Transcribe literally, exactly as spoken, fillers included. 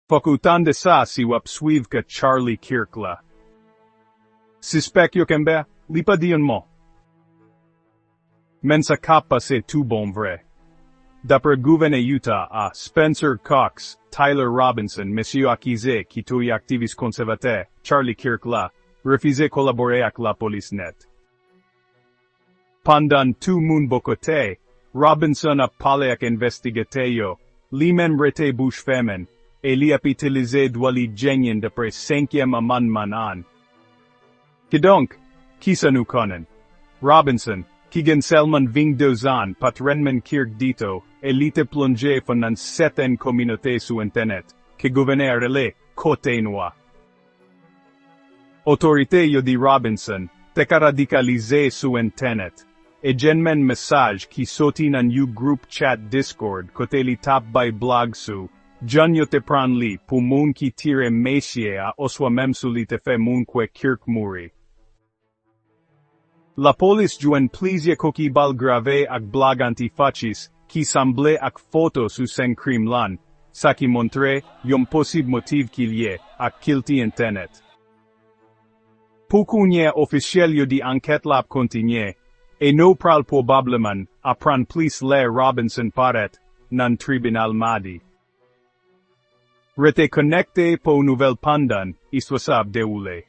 Fòk ou tande sa si w ap swiv ka Charlie Kirk la. Sispèk yo kenbe, li pa di yon mo. Men sa k ap pase tou bon vre. Dapre gouvènè Utah a, Spencer Cox, Tyler Robinson, mesye yo akize ki touye aktivis konsèvatè Charlie Kirk la, refize kolabore ak lapolis nèt. Pandan tout moun bò kote Robinson ap pale ak envestigatè yo, li menm rete bouch fèmen, e li ap itilize dwa li genyen dapre Senkyèm Amannman an. Kidonk, kisa nou konnen? Robinson, ki gen sèlman venndez an, pa t renmen Kirk ditou, e li te plonje fon nan sèten kominote sou entènèt, ke gouvènè a rele kote nwa. Otorite yo di Robinson te ka radikalize sou entènèt, e genyen mesaj ki soti nan yon gwoup chat Discord kote li t ap bay blag sou jan yo te pran li pou moun ki tire mesye a oswa menm si li te fè moun kwè Kirk mouri. Lapolis jwenn plizyè koki bal grave ak blag anti-FACIS ki sanble ak foto sou sèn krim lan, sa ki montre yon posib motiv ki lye ak kilti entènèt. Pou kounye a, ofisyèl yo di ankèt la ap kontinye, e nou pral pwobableman aprann plis lè Robinson parèt nan tribinal madi. Rete konekte pou nouvèl pandan istwa sa ap dewoule.